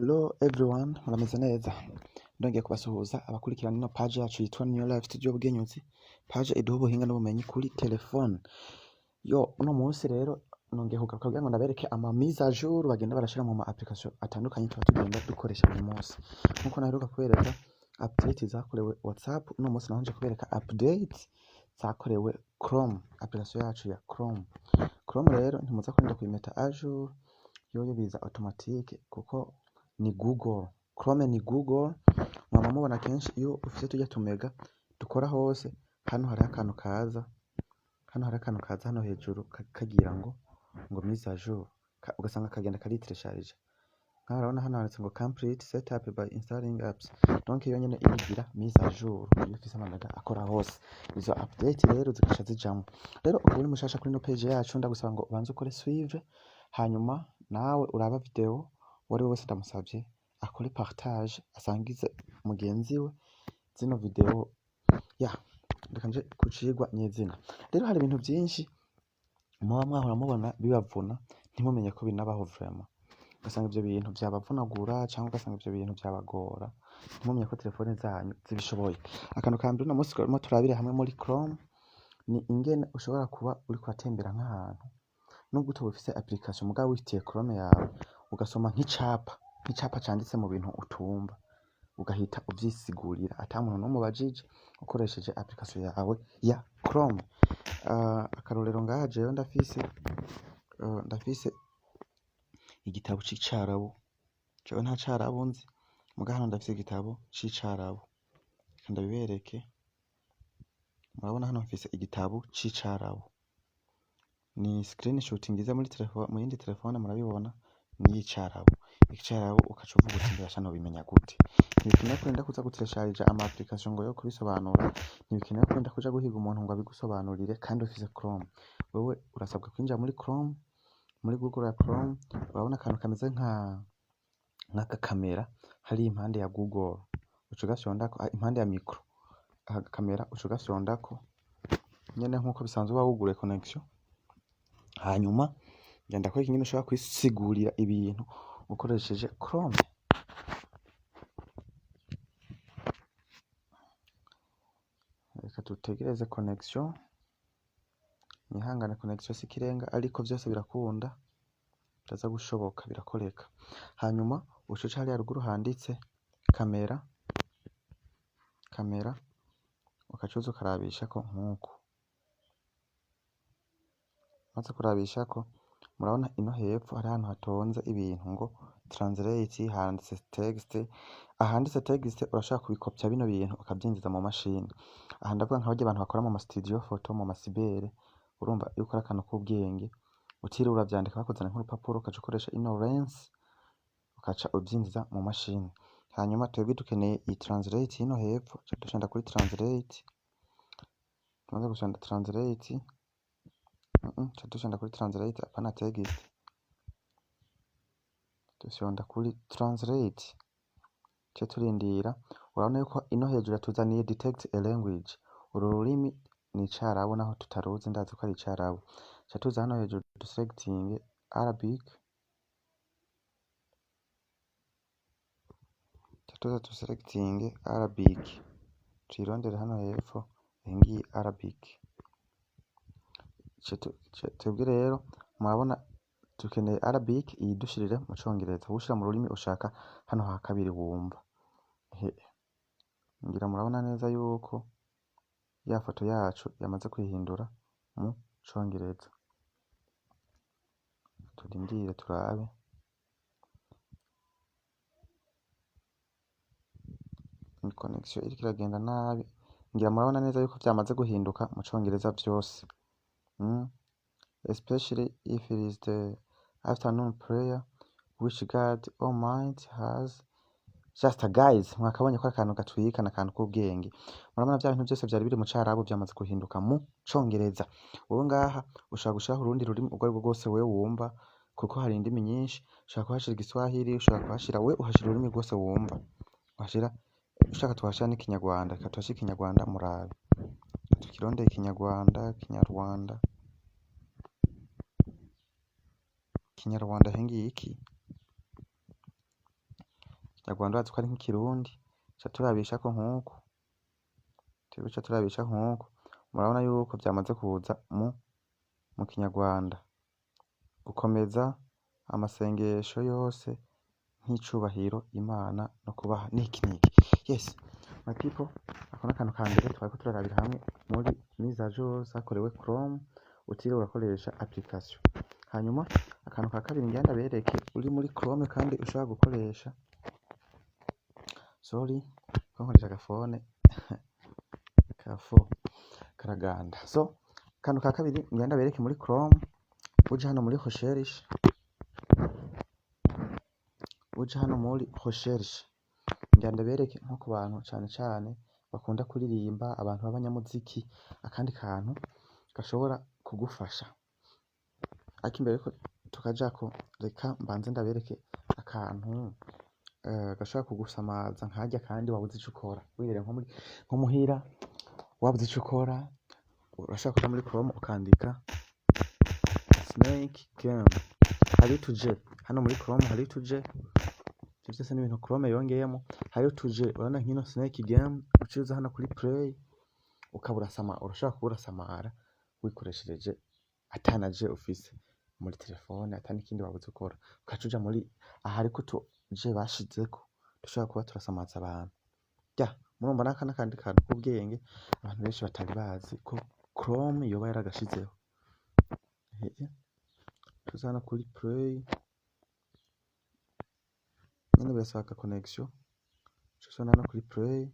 Hello everyone, murameze neza? Ndongeye kubasuhuza abakurikirana ino page yacu yitwa New Life Studio Bugenyuzi, page iduha ubuhinga n'ubumenyi kuri telefone. Yo, uno munsi rero nongeye kugaruka kugira ngo ndabereke ama mise à jour bagenda barashira mu ma application atandukanye tuba tugenda dukoresha buri munsi. Nkuko naheruka kubereka update zakorewe WhatsApp, uno munsi naho nje kubereka update zakorewe Chrome, application yacu ya Chrome. Chrome rero ntimuza kurinda kuyimeta à jour, yoyo biza automatique kuko ni Google. Chrome ni Google, mwama mubona kenshi iyo ufise turya tumega dukora hose, hano hariho akantu kaza, hano hariho akantu kaza hano hejuru kagira ngo mise à jour, ugasanga kagenda kariteresharija. Nkaho urabona hano handitse ngo "Complete setup by installing apps". Donc iyo nyene irigira mise à jour iyo ufise amamega akora hose. Izo update rero zigaca zijamwo. Rero ukaba uri mushasha kuri ino page yacu, ndagusaba ngo ubanze ukore suivre, hanyuma nawe uraba video. Uwari we wese ndamusavye akore partage, asangize mugenzi we zino video. Ya, reka nje ku cigwa nyezina. Rero hari ibintu vyinshi muba mwahora mubona bibavuna, ntimumenye ko binabaho vraiment. Ugasanga ivyo bintu vyabavunagura canke ugasanga ivyo bintu vyabagora, ntimumenye ko telefone zanyu zibishoboye. Akantu ka mbere uno munsi turimo turabire hamwe muri Chrome ni ingene ushobora kuba uriko uratembera nk'ahantu, nubwo utoba ufise application, mugabo wifitiye Chrome yawe, ugasoma nk'icapa canditse mu bintu utumva, ugahita uvyisigurira ata muntu n'umwe ubajije, ukoresheje application yawe ya Chrome. Akarorero ngaha, jewe ndafise igitabo c'Icarabu. Jewe nta Carabu nzi, muga hano ndafise igitabo c'Icarabu. Reka ndabibereke. Murabona hano mfise igitabo c'Icarabu. Ni screenshot ngize muri telefone, mu yindi telefone murabibona, ni iy'Icarabu. Icarabu ukaca uvuga uti: "Mbega nobimenya gute?" Ntibikenewe kurinda kuza guteresharija ama application ngo yo kubisobanura, ntibikenewe kurinda kuja guhiga umuntu ngo abigusobanurire kandi ufise Chrome. Wewe urasabwa kwinjira muri Chrome, muri Google ya Chrome, urabona akantu kameze nka nk'agakamera hari impande ya Google, uca ugafyondako, impande ya micro, aka gakamera uca ugafyondako nyene nkuko bisanzwe uba wuguruye connection. Hanyuma ngenda ndakwereka ingene ushobora kwisigurira ibintu ukoresheje Chrome. Reka dutegereze connection, mwihangane, connection si ikirenga, ariko vyose birakunda, biraza gushoboka, birakoreka. Hanyuma uca uca hariya ruguru handitse kamera, kamera ukaca uza ukarabishako nkuku. Umaze kurabishako, murabona ino hepfo hari ahantu hatonze ibintu ngo translate, handitse text. Ahanditse text urashobora kubikopya bino bintu ukavyinjiza mu mashini. Aha ndavuga nka barya abantu bakora mu ma studio photo, mu ma cyber, urumva iyo ukora akantu k'ubwenge utiriwe uravyandika, bakuzanira nk'urupapuro, ukaca ukoresha ino lens ukaca uvyinjiza mu mashini. Hanyuma twebwe dukeneye iyi translate ino hepfo, duca dushonda kuri translate. Tumaze gushonda translate, duca dushonda kuri translate, apana text, dufyonda kuri translate, duce turindira. Urabona yuko ino hejuru yatuzaniye detect a language. Uru rurimi ni Icarabu, naho tutaruzi, ndazi ko ari Icarabu. Duca tuza hano hejuru duselectinge Arabic, duca tuza duselectinge Arabic, tuyirondere hano hepfo, ngiyi Arabic. Twebwe rero murabona dukeneye Arabic, iyidushirire mu Congereza. Wowe ushira mu rurimi ushaka hano ha kabiri wumva. Ngira murabona neza yuko ya foto yacu yamaze kwihindura mu Congereza. Turindire turabe. Ni connection iriko iragenda nabi. Ngira murabona neza yuko vyamaze guhinduka mu Congereza vyose. Especially if it is the afternoon prayer which God Almighty has just. Guys, mwakabonye ko akantu gatwika n'akantu k'ubwenge. Murabona vya bintu vyose vyari biri mu Carabu vyamaze guhinduka mu Congereza. Wowe ngaha ushobora gushiraho urundi rurimi urwo arirwo rwose wewe wumva, kuko hari indimi nyinshi. Ushobora kuhashira Igiswahili, ushobora kuhashira, we uhashira ururimi rwose wumva. Uhashira, ushaka tuhashira n'Ikinyarwanda. Reka tuhashire Ikinyarwanda murabe. Tukirondere Ikinyarwanda, Kinyarwanda. Kinyarwanda he ngiki. Nyarwanda urazi ko ari nk'ikirundi, ca turabishako nkuku, tuca turabisha nkuku. Murabona yuko vyamaze kuza mu kinyarwanda. Gukomeza amasengesho yose nk'icubahiro Imana no kubaha niki niki. Yes, my people, ako n'akantu ka mbere twariko turarabira hamwe muri mise à jour zakorewe Chrome utiriwe urakoresha application. Hanyuma akantu ka kabiri ngira ndabereke uri muri Chrome kandi ushobora gukoresha, sorry ko nkoresha agafone ka fo karaganda. So akantu ka kabiri ngira ndabereke muri Chrome, uje hano muri recherche, uje hano muri recherche, ngira ndabereke nko ku bantu cane cane bakunda kuririmba, abantu b'abanyamuziki, akandi kantu gashobora kugufasha. Ariko imbere yuko tukajako, reka mbanze ndabereke akantu gashobora kugusamaza nkarya kandi wabuze ico ukora. Wibereye nko muhira wabuze ico ukora, urashobora kuja muri Chrome ukandika Snake Game. Hari utuje hano muri Chrome, hari utuje, ivyo vyose ni ibintu Chrome yongeyemo. Hari utuje, urabona nkino Snake Game, uciye uza hano kuri play ukaba urasama, urashobora kuba urasamara wikoreshereje atana jeu ufise muri telefone, ata n'ikindi wabuze ukora, ugaca uja muri ahariko utuje bashizeko dushobora kuba turasamaza abantu. Ya, murumva naka n'akandi kantu k'ubwenge abantu benshi batari bazi ko Chrome yoba yaragashizeho. Tuza hano kuri play nyene, birasaba aka connection, uca hano kuri play.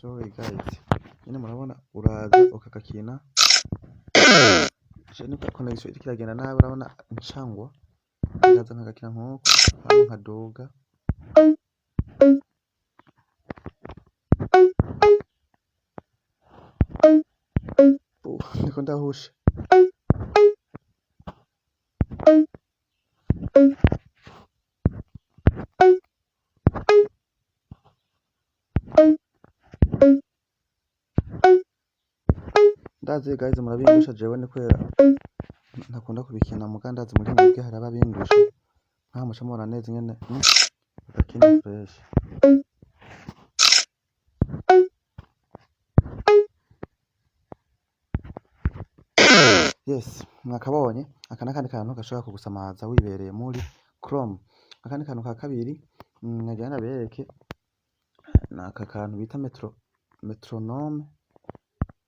Sorry guys, nyene murabona uraza ukagakina. Je niko connection iriko iragenda nabi, urabona ncangwa, ndaza nkagakina nkuko hama nkaduga. Ndiko ndahusha. Ndazi guys murabindusha, jewe ni kubera ntakunda kubikina, muga ndazi muri mwebwe hari ababindusha. Nkaha muca mubona neza ingene bagakina fresh. Yes, mwakabonye aka n'akandi kantu gashobora kugusamaza wibereye muri Chrome. Akandi kantu ka kabiri nagira ndabereke ni aka kantu bita metronome.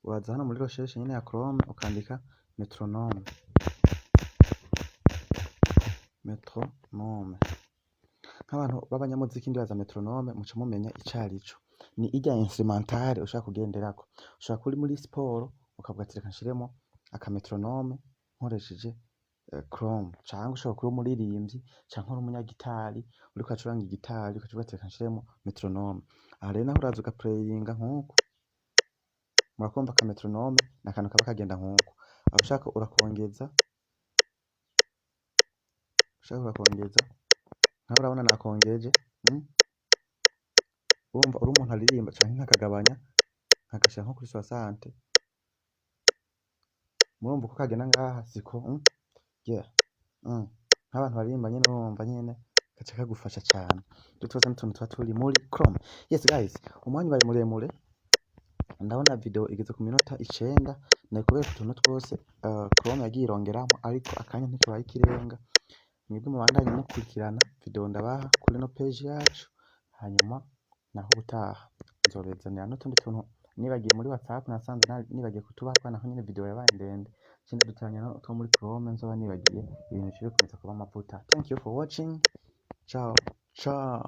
Uraza hano muri recherche nyene ya Chrome ukandika metronome. Metronome. Nk'abantu b'abanyamuziki ndibaza metronome muca mumenya icarico. Ni irya instrumentale ushaka kugenderako. Ushobora kuba uri muri siporo ukavuga ati reka nshiremo aka metronome nkoresheje Chrome, canke ushobora kuba umuririmbyi canke uri umunyagitari uriko uracuranga igitari ukaca uvuga ati reka nshiremo metronome. Aha rero naho uraza ugaplayinga nkuku, murakumva aka metronome ni akantu kaba kagenda nkuku. Aho ushaka urakongeza, ushaka urakongeza, nkaho urabona nakongeje. Urumva uri umuntu aririmba, canke nkakagabanya nkagashira nko kuri 60. Murumva uko kagenda ngaha siko? Yeah. Nk'abantu baririmba nyene, urumva nyene gaca kagufasha cane. Utwo twose n'utuntu tuba turi muri Chrome. Yes guys, umwanya ubaye muremure, ndabona video igeze ku minota 9. Nari kubereka utuntu twose Chrome yagiye irongeramwo, ariko akanya ntikabaye ikirenga. Mwebwe mubandanye mukurikirana video ndabaha kuri no page yacu, hanyuma naho ubutaha nzobezanira n'utundi tuntu nibagiye muri WhatsApp, nasanze nibagiye kutubaha kubera naho nyene video yabaye ndende, nca duteranya n'utwo muri Chrome nzoba nibagiye, ibintu bice bikomeza kuba amavuta. Thank you for watching. Ciao ciao.